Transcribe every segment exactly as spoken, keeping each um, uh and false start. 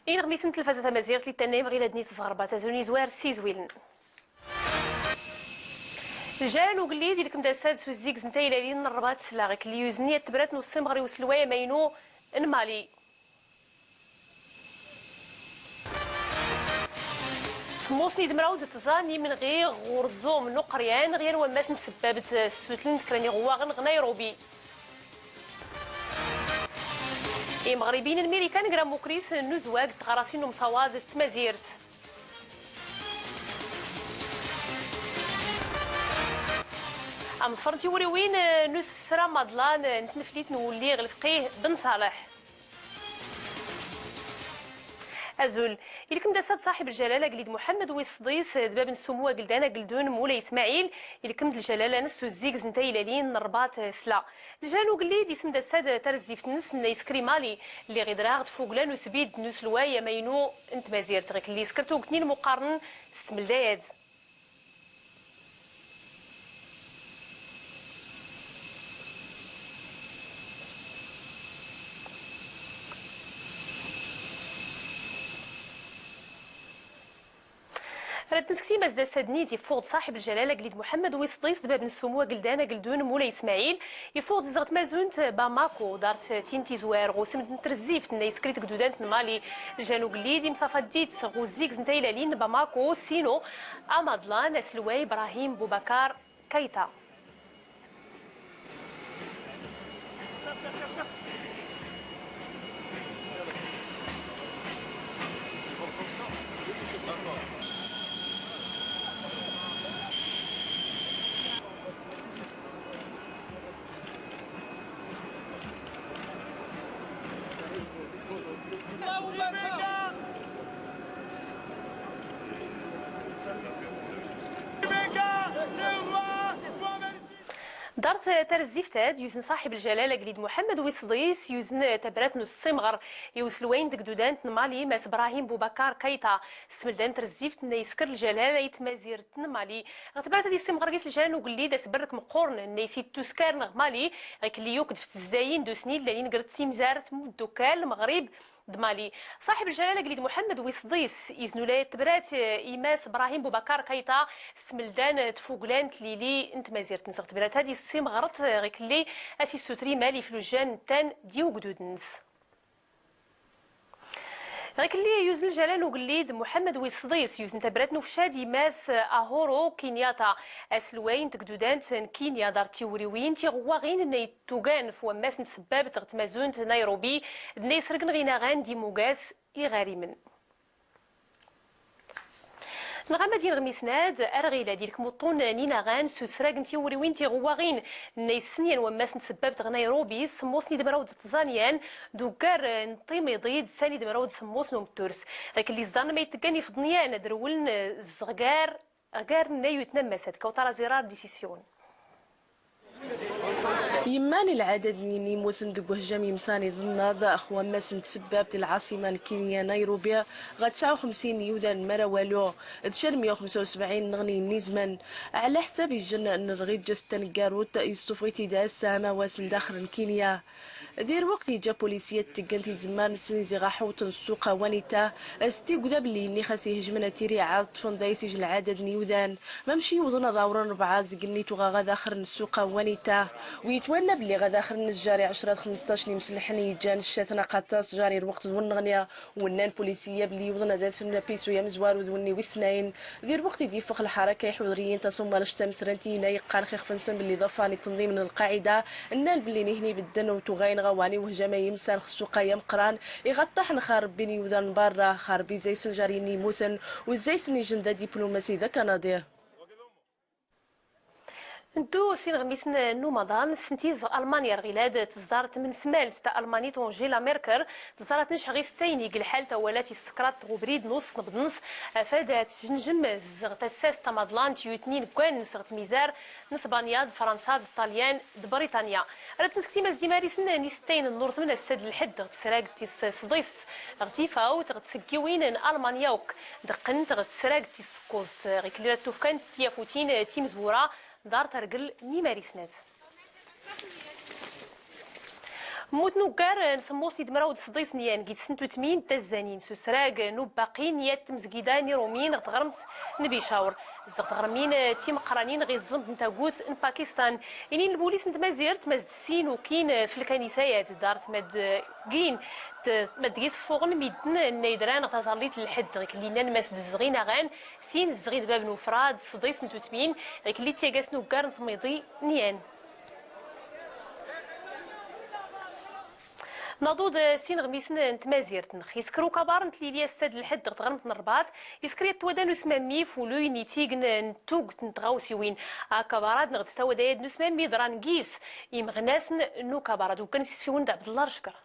Ineɣmisen n telfazat tamaziɣt li tannayem ɣilad-nni tezɣerbat azul n izwar s izwilen. Lǧal n ugellid ilkem-d ass-a s uzzigz n taylalin n rrbat sla ɣikelli yuzen yat tebrat n usimɣer i uselway amaynu n Mali. Semmus n idemraw d tẓa n imenɣi ɣur ẓum n uqeryan ɣ yan wammas n tsebbabt ssutlen-d kra n iɣewwaɣen ɣ Nairobi. Imeɣribiyen n Mirikan gra mukris n uzwag n tɣarasin n umsawaḍ d tmazirt. Amḍfer n tiwriwin n usefsra amaḍlan n tneflit n wulli ɣ lefqih Ben Ṣaleḥ. Azul. Ilkem-d ass-a d ṣaḥib lǧalal agellid Muḥemmed wis sḍis, d bab n ssumu ageldan ageldun Mulay Smaɛil, ilkem-d lǧalal-ns s uzzigz n taylalin n rrbat sla. Lǧal n ugellid isem-d ass-a d tarezzift-nnes n iskri Mali, lliɣ idraɣ tfugla n usbid n uselway amaynu n tmazirt, ɣikelli isker tuget-nni lmuqaren s tmeldayad. Rad nsekti mazda sadni d-ifuɣ-d ṣaḥib lǧalal agellid Muḥemmed wis sḍis d bab n ssumu ageldan ageldun Mulay Smaɛil, ifuɣ-d zzeɣ tmazunt Bamako, dart tin tizwar ɣ usem n trezzift n iskri n tgdudant n Mali. Lǧal n ugellid imṣafa-d-itt ɣ uzzigz n taylalin n Bamako, sinu amaḍlan aselway Brahim Boubacar Keita. Dart tarezzift-ad, yuzen ṣaḥib lǧalal agellid Muḥemmed wis sḍis, yuzen tabrat n usimɣer i uselway n tgdudant n Mali, Mass Brahim Boubacar Keita, s tmelda n trezzift n isker lǧalal i tmazirt n Mali. Ɣ tebrat ad issimɣer gis lǧal n ugellid asberrek meqqoren n is ittuskaren ɣ Mali, ɣikelli yakk d f tezzayin d usnil llan ingr d timzart n uddukkal Lmeɣrib d Mali. Ṣaḥib lǧalal agellid Muḥemmed wis sḍis, iznulay tebrat, eh, i Mass Brahim Boubacar Keita, s tmelda n tfugla n tlili n tmazirt-nnes. Ɣ tebrat ad issimɣert, eh, ɣikelli as issuter imal i flujjan n ttan d iwegduden-nnes. Ɣikelli yuzen lǧalal n ugellid Muḥemmed wis sḍis, yuzen tabrat n ufcad i Mass Uhuru Kenyatta, aselway n tgdudant n Kinya, dart tiwriwin tiɣewwaɣin n tugan f wammas n tsebbabt ɣ tmazunt Nairobi, d nna isregn ɣ inaɣan d imugas iɣarimen. Nɣa ma d ineɣmisen-ad, ar ɣilad ilkem uṭṭun n inaɣan s usrag n tiwriwin tiɣewwaɣin n nna issen yan wammas n tsebbabt ɣ Nairobi, semmus n idemraw d tẓa n yan, d uggar n timiḍi d sani idemraw d semmus n umturs. Ɣikelli ẓẓan ma itteggan ifḍen yan ad rewlen zzeɣ gar ɣ gar n nna yutnan massa d Kawtar Azirar d isisyon. Yemman lɛadad n yin immuten deg uhjam yemsan iḍennaḍ ɣ wammas n tsebbabt lɛaṣima n Kinya Nairobi ɣa tesɛa u xemsin n yiwdan mara walu d can mya u xemsa u sebɛin nɣni n izman. Ɛla ḥsab ijjen n rɣiǧ s tneggarut yessufeɣ-it-id ass amawas n daxel n Kinya. Di lweqt iǧǧa polisiya tteggen tizemmar-nsen iziɣ aḥewṭen ssuq a Wanita, s tigda belli inni xas ihejmen a tiriɛa ṭṭfen dayes ijjen lɛadad n yiwdan, mamec iwḍen ad awren rebɛa zeg nni tuɣa ɣa daxel n ssuq a Wanita. Wi yetwanna belli ɣa daxel n sjar i ɛecra d xmesṭac n imselḥen i iǧǧan ccaten aqaṭas jar i lweqt d wenneɣni, wennan polisiya belli iwḍen ad adfen apisu amezwaru d wenni wis tnayen. Di lweqt i d-yeffeɣ lḥaraka iḥudriyen taṣummalect tamesrant i yina yeqqan xixef-nsen belli ḍafan i tenḍim n Lqaɛida, nnan belli nihni bedden u tuɣayen ɣa wani wehjama yemsan x ssuq-a ameqqran, iɣaṭṭaḥen xarbebbin yiwdan n barra, xarbi zaysen jar yin immuten, u zaysen ijen d adiplumasi d akanadi. Nddu s ineɣmisen n umaḍal, senti ẓ Almanya ar ɣilad teẓẓar tmensmalt ta Almanit Angela Merkel, teẓẓar ad tnecḥ ɣis tayni g lḥal tawala tis sekrat ɣ ubrid n uṣnebḍ-ns, afad ad tjenjem zzeɣ tassast tamaḍlant yutnin gwan sɣ tmizar n Sbanya d Fransa d Ṭalyan d Britanya. Rad nsekti mazzi imarisen n isettayen n urẓem n ass-a d lḥedd ɣ tesragt tis sḍis ɣ tifawt ɣ tseggiwin n Almanya akk, deqqent ɣ tesragt tis sekkuẓt ɣ ikelli rad tufkant tyafutin timezwura. Dar tergel n imarisnat. Mmuten uggar n semmus nid mraw d sḍis n yan gid sent utmin d tazzanin s usrag n ubaqi n yat tmezgida n Irumiyen ɣ tɣrmt n Bicawr. Zɣ tɣrmin timeqqranin ɣ iẓẓem n tagut n Pakistan. Inin lbulis n tmazirt, ma zd sin ukin f lkanisa yat dart mad gin, mad gis ffuɣen midden n idran ɣ taẓallit n lḥedd, ɣikelli nnan ma zd zɣin aɣan sin zɣid bab n ufrad sḍis n tutmin, ɣikelli tyagas n uggar n tmiḍi n yan. Naḍu-d s ineɣmisen n tmazirt-nneɣ. Isker ukabar n tlili ass-a d lḥedd ɣ tɣrmt n Rrbaṭ, isker yat twada n usmammi f uluy n itign n tugt n tɣawsiwin. Akabar-ad neɣ d tawada-ad n usmammi ḍran gis imeɣnasen n ukabar-ad, uggan s isfiwen d Ɛebdellah Rcekr.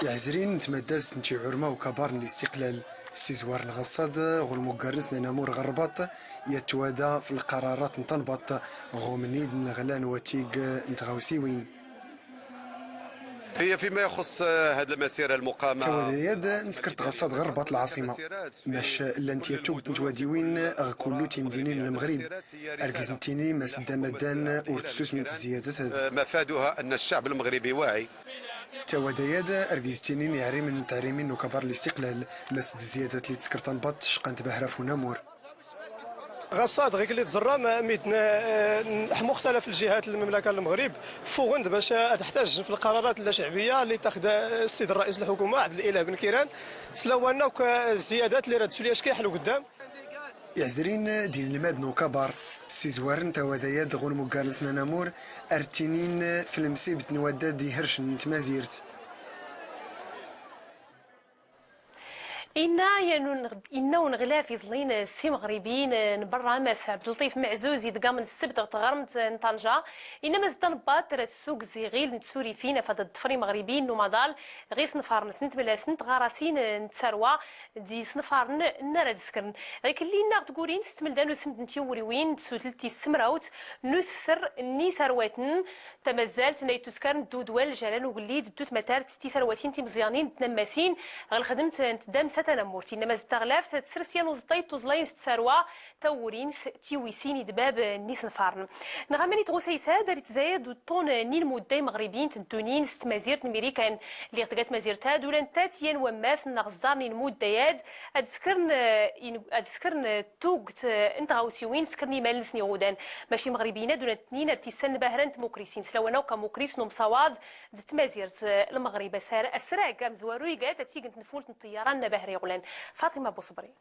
Iɛezrin n tmaddazt n tiɛurma ukabar n listiqlal, ssizwaren ɣaṣṣad ɣur muggar-nsen anamur ɣer Rrbaṭ, yat twada f lqararat n tanbaṭ ɣ umnid n lɣla n watig n tɣawsiwin. هي فيما يخص، آه، هذه المسيرة المقامة. Tawada-ad nskert ɣaṣṣad ɣer Rrbaṭ lɛaṣima. Mac llant yat tugt n twadiwin ɣ kullu timdinin n Lmeɣrib. Argiz nettini ma s dda maddan ur tsusment zziyadat-ad. آه، مفادها أن الشعب المغربي واعي. Tawada-ad argiz ttinin iɛrimen n tɛrimin n ukabar n listiqlal, ma s d zziyadat li tskert tanbaṭ tcqant bahra f unamur. Ɣaṣṣad ɣikelli tẓerram midden, eh, ح مختلف الجهات المملكة المغرب فوغند باش تحتاج في القرارات الشعبية اللي تاخذ السيد الرئيس الحكومة عبد الإله بن كيران. سلاوانا وك الزيادات اللي راه تسولي اش كيحلو قدام. Iɛezrin d inelmaden n ukabar ssizwaren tawada-ad ɣur muggar-nsen anamur ar ttinin f lemsibt n waddad ihercen n tmazirt. Inna yan un-, inna uneɣlaf iẓlin s imeɣribiyen n berra, Mass Ɛebdelṭif Meɛzuz, idgamen ssebt ɣ tɣermt n Ṭalja, inna ma zedda nebbaṭ tra tessugz iɣil n tsurifin af ad ḍḍfen imeɣribiyen n umaḍal ɣ isenfaren-nsen n tmellast n tɣarasin n ttarwa d isenfaren n ara d-skren. Ɣikelli nnaɣ tgurin s tmelda n usmd n tiwriwin d tsutlt tis semrawt n usefser n iserwaten, tamazzalt n ayt uskar n ddudwal, jala n ugellid d tutmatart, tisarwatin timẓyanin d tnammasin ɣ lxedmt n tdamsa tanammurt. Innama zed taɣlaft tsers yan uẓeṭṭa i tuẓlayin s tsarwa tawurin s tiwisin i dbab n isenfaren. Nɣaman i tɣusa isad ar itzayad uṭṭun n inmudda imeɣribiyin teddunin s tmazirt n Mirikan. Lliɣ tga tmazirt-ad ulan tat yan wammas n ɣeẓẓar n inmudda-ad ad skren, ad skren tugt n tɣawsiwin, skren imal-nsen iɣudan. Mac imeɣribiyen ad ulan tnin ar tissan n bahra n tmukrisin, s lawan akk amukris n umsawaḍ d tmazirt. Lmeɣrib asar asrag amezwaru iga-t ad tigent tfult n ṭṭiyyara n Bahra Iɣlan. Faṭima Buṣebri.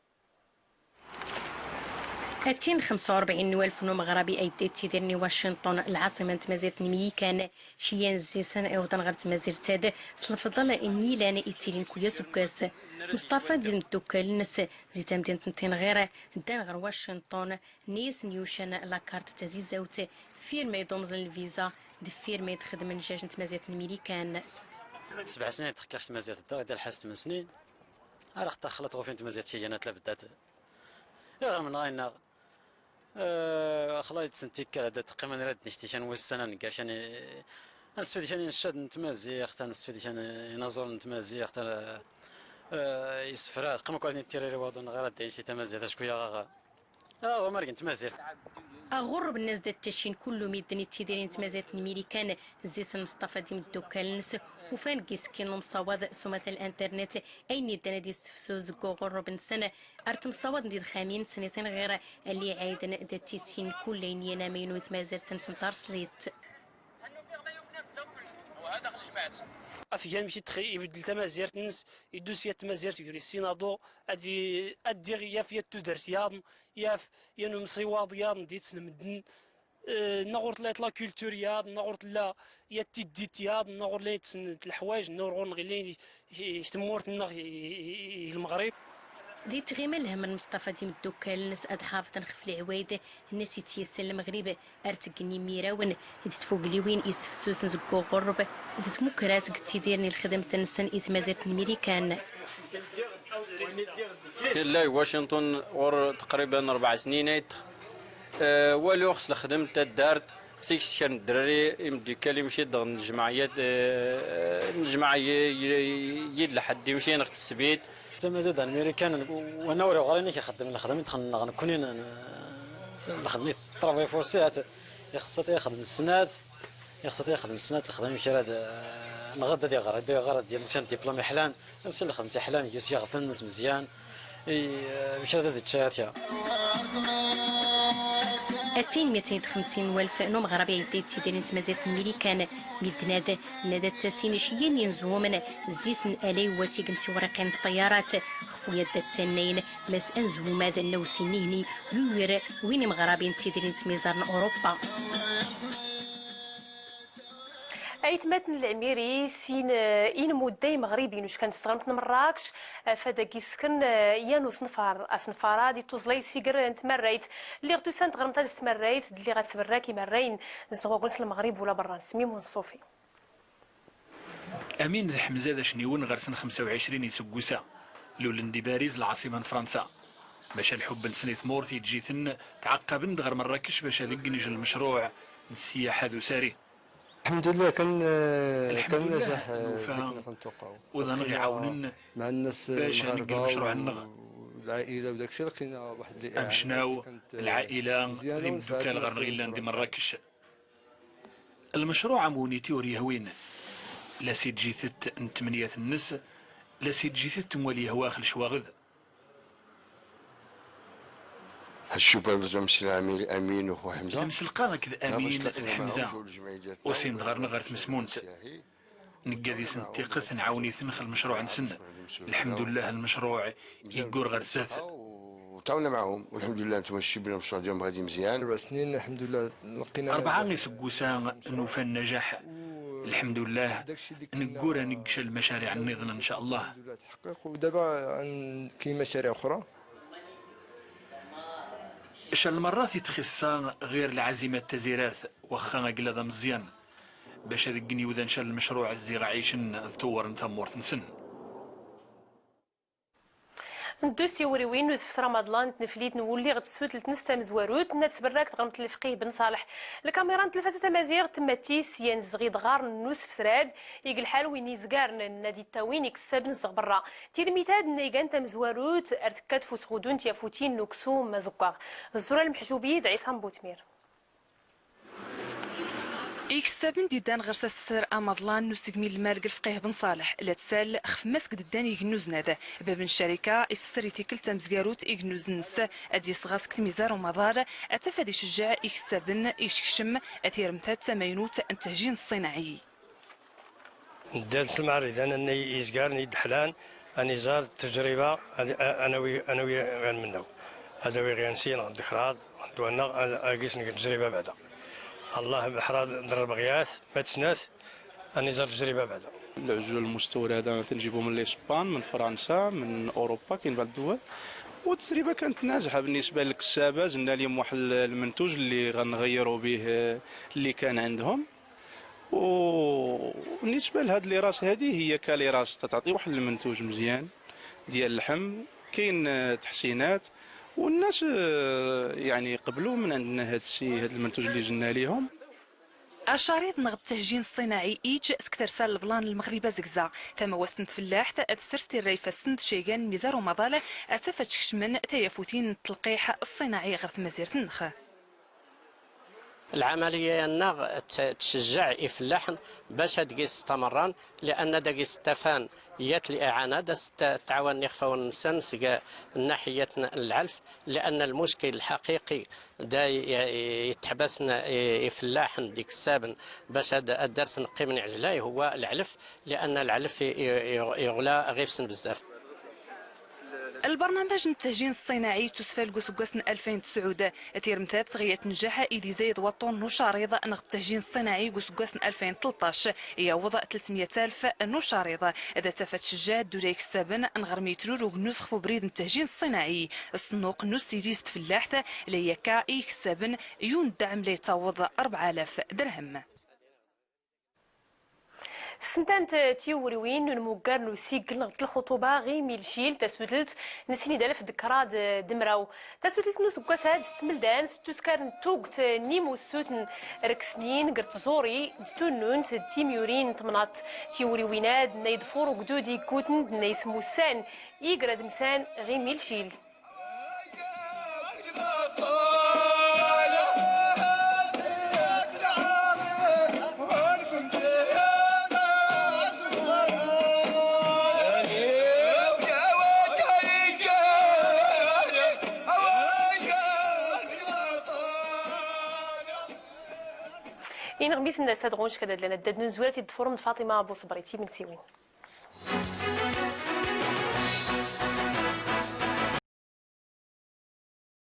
Attin xemsa u rebɛin n walef n umeɣrabi ay d-ittidiren i Washington, lɛaṣima n tmazirt n Myikan. Ciyan zzisen iwḍen ɣer tmazirt-ad s lefḍel n yilan ittilin kul aseggas. Meṣṭafa d imeddukkal-nnes zi tamdint n Tinɣir ddan ɣer Washington, nna-yasen yucan lakart tazizawt, firma i d-umẓen lviza d firma i d-xedmen jaj n tmazirt n Mirikan. Sebɛ snin i d-ḥkiɣ tmazirt da, i d-lḥas tmen snin. Ara xtax xla tɣufin tmazirt ciyan at labeddat. Iɣrem nɣa inna, eh, xla yetsen tikkal ad teqqimen rad nixti kan wussan ad neggar kan, eh, ad nesfed kan inccad n tmaziɣt, ad nesfed kan inaẓuren n tmaziɣt, eh, isefra, teqqim akk ad nettiriri waḍu nɣa rad dayen ci tamaziɣt acku yaɣ aɣ Ah, wa margen tmazirt. Aɣurreb-nnes d ttacin kullu midden ittidirin tmazirt n Mirikan, zzisen Meṣṭafa d imeddukkal-nnes, ufan deg iskin n umsawaḍ s umata n l'internet, ayen iddan ad issefsu zeg uɣurreb-nsen, ar temsawaḍ n idxamin-nsen i Tinɣir, alli ɛayden d tissin kull ayen yan amaynu i tmazirt-nsen tarslit. Afgan mci txi ibeddel tamazirt-nnes, iddu s yat tmazirt yuri sin aḍu, ad i-, ad diɣ yaf yat tudert yaḍn, yaf yan umsiwaḍ yaḍn d-ittsen medden, eh, neɣ ur tella yat la culture yaḍn, neɣ ur tella yat tiddit yaḍn, neɣ ur la yat-sen leḥwayeǧ, neɣ ur ɣur-neɣ illan i, i, i tmurt-nneɣ, i, i, i, i Lmeɣrib. Di tɣima lhem n Meṣṭafa d imeddukkal-nnes ad ḥafḍen xef leɛwayed-nnes i tt-yessen Lmeɣrib, ar teggen imirawen d tfugliwin issefsusen zeg uɣurreb d tmukras deg ttidiren i lxedmt-nsen i tmazirt n Mirikan. Yella i Washington ɣur teqriban rebɛa snin ayt, eh, waluɣ s lexdemt taddart, xs-ik s kra n ddrari imeddukkal imci-d ɣ nejmaɛiyat, eh, nejmaɛ y-, y-, yid lḥedd imci neɣ tesbit. Tamazirt n Mirikan, wana ur iɣur inek ixeddem lexdem i txenneɣ nekkni n, n, lexdem i travail forcé, at, ixeṣṣa-t ixeddem snat, Ixṣa ad ixdem snat lexdam, kra ad, neɣ ad iɣer, ad iɣer, ad yalles kan diplôme iḥlan, ad yalles lxedmt iḥlan, yus yaɣfen, s mezyan, i, kra ad as-d-tcahat ya. Atin mitin d xemsin walef n umeɣrab i yedda yettidiren tmazirt n Milikan, mi d-nad, nad ad tasin iceyyan inezwumen, zis n alay watig n tiwriqin n ṭṭayyarat, xef uyad ad tannayn, mas anezwum ad nawsin ihni, wiwir win imeɣrabin n tidrin n tmizar n Urupa. Aytmaten n Lɛmiri, sin, eh, inmudda imeɣribiyen uckan tesɣamt n Mṛakec, eh, fad agi sken, eh, yan usenfar. Asenfar-a d ituẓlay siger n tmarrayt. Lliɣ tusan tɣermt ad s tmarrayt, d lliɣ ad tberrak imarrayen n zɣugun s Lmeɣrib ula berra n Smimun Ṣṣufi. Amin d Ḥemza d acniwen ɣer sen xemsa u ɛecrin iseggusa. Lulen di Bariz, lɛaṣima n Fransa. Maca lḥubb-nsen i tmurt yeǧǧ-iten tɛeqqaben-d ɣer Mṛakec bac ad ggen ijel lmecruɛ n ssiyaḥa d usari. Lḥemdullah, kan, eh, kan lḥemdullah, nezzeh, eh, nufa dik nxen tuqaw. Wid aɣ-iɛawnen bac ad neggen lmecruɛ-nneɣ. Lɛaila u dak ci, lqina waḥed liɛana. Amecnaw, lɛaila, d imdukal ɣer-neɣ illan di Mṛakec. Lmecruɛ am wuniti ur yehwin, la si tjitet n tmenyat-nnes, la si tjitet n wali yehwa ax lecwaɣed. هاد الشباب اللي جا من السلامي، أمين وخو حمزة. Lemselqa akked Amin d Ḥemza. Usin-d ɣer-neɣ ɣer tmesmunt. Negga disen tiqet, nɛawen-iten x lmecruɛ-nsen. Lḥemdullah, lmecruɛ yeggur ɣer zdat. وتعاوننا معاهم، والحمد لله، نتوما شتي بلي المشروع ديالهم غادي مزيان. أربع سنين، الحمد لله، لقينا نجاح. Arbaɛa iseggusa nufa nnajaḥ. Lḥemdullah, neggur ad neggec lmacariɛ nniḍen, ncallah. الحمد لله تحقق، ودابا عن-، كاين مشاريع أخرى. Ca lmerrat itxissa ɣir lɛazima d tazirart, waxxa agla d ameẓyan, bac ad ggen iwdan ca lmecruɛ zziɣ ɛicen d tuwren tammurt-nsen. Nddu s tiwriwin n usefser amaḍlan n tneflit n wulli ɣ tsutelt-nnes tamezwarut n At Sberrak tɣermt n Lefqih Ben Ṣaleḥ. Lkamira n Tlefasa Tamaziɣt temmat-is yan zɣid ɣarn n usefser-ad, ig lḥal win izgaren n ad ittawin ikessaben zzeɣ berra. Tirmit-ad n igan tamezwarut ar tekkat f usɣudu n tyafutin n uksum azeggaɣ. Zura Lmeḥjubi d Ɛisam Butmir. Ikessaben d-iddan ɣer-s asefser amaḍlan n usegmi n lmal g Lefqih Ben Ṣaleḥ, la tsal xef Mass g d-ddan igennuzen-ad. Bab n ccarika isefser i tikkelt tamezgarut igennuzen-nnes ad yesɣa seg tmizar umaḍal, ad taf ad icejjeɛ ikessaben, ickcem tirmt-ad tamaynut n tehjin ṣṣinaɛi. Nedda s lmeɛridan anna izgaren iddeḥlan, ad niẓer tejriba, ad, a-, ad nawi, ad nawi ɣer mennaw. Ad awi ɣer nsi, neɣ d kraḍ, neɣ d wannaɣ, ad, ad gis neg tejriba beɛda. Allah beḥra d rrebɣyat, ma tsnat, ad niẓer tejriba beɛda. العجول المستوردة تنجيبهم من الإسبان، من فرنسا، من أوروبا، كاين بعض الدول. والتجربة كانت ناجحة بالنسبة للكسابة، زدنا لهم واحد المنتوج اللي غنغيروا به اللي كان عندهم. وبالنسبة لهاد les races هادي، هي ك les races تعطي واحد المنتوج مزيان ديال اللحم، كاين، آه، تحسينات، والناس، آه، يعني قبلوا من عندنا هاد الشيء، هاد المنتوج اللي زدنا ليهم. Acariḍ neɣ ttehjin ṣṣinaɛi iǧ seg tersa n leblan n Lmeɣrib azegza. Tamawast n tfellaḥt ad tsers tirra ifassen d caygan n mizar umaḍal ad taf ad tkecmen tayafutin n ttelqiḥ ṣṣinaɛi ɣer tmazirt-nneɣ. العملية ينغ ت-، تشجع إفلاحن باش هاد كيس استمران، لأن دا كيس استفان يات الإعانة دا ست-، تعاون نخفى ونسان سقا الناحية العلف، لأن المشكل الحقيقي دا ي-، ي-، يتحبسن إ-، إفلاحن ديك السابن باش هاد الدرس نقي من عجلاي هو العلف، لأن العلف ي-، ي-، يغلى غيفسن بزاف. Lbarnamaj n ttehjin ṣṣinaɛi ittusfal g useggas n alfayn d tesɛud. Tirmt-ad tɣiya tnjaḥ id izayd waṭṭun n ucariḍ neɣ ttehjin ṣṣinaɛi g useggas n alfayn d tleṭṭac, yawweḍ tlatmya alf n ucariḍ. Da taf ad tcejjeɛ ddula ikessaben neɣ rmi itrur ugnuz xef ubrid n ttehjin ṣṣinaɛi. Ṣṣennuq n ussidis d tfellaḥt la yakka i ikessaben yun ddaɛm la ittaweḍ rebɛa alaf derhem. Ssentant tiwriwin n unmuggar n usiggel neɣ d lxuṭuba ɣ imilcil, tasutelt n snid alef d kraḍ d mraw. Tasutelt n useggas-ad s tmeldan s tuskar n tugt n imussuten rksnin ger tẓuri d tunnunt d timyurin n temnaḍt. Tiwriwin-ad nna iḍfur ugdud igguten d nna ismussan iger ad msan ɣ imilcil. Ineɣmisen n ass-a d ɣunc, ad d-llan addad n unezwir ad t-id-tḍefrem d Faṭima Buṣebri d timensiwin.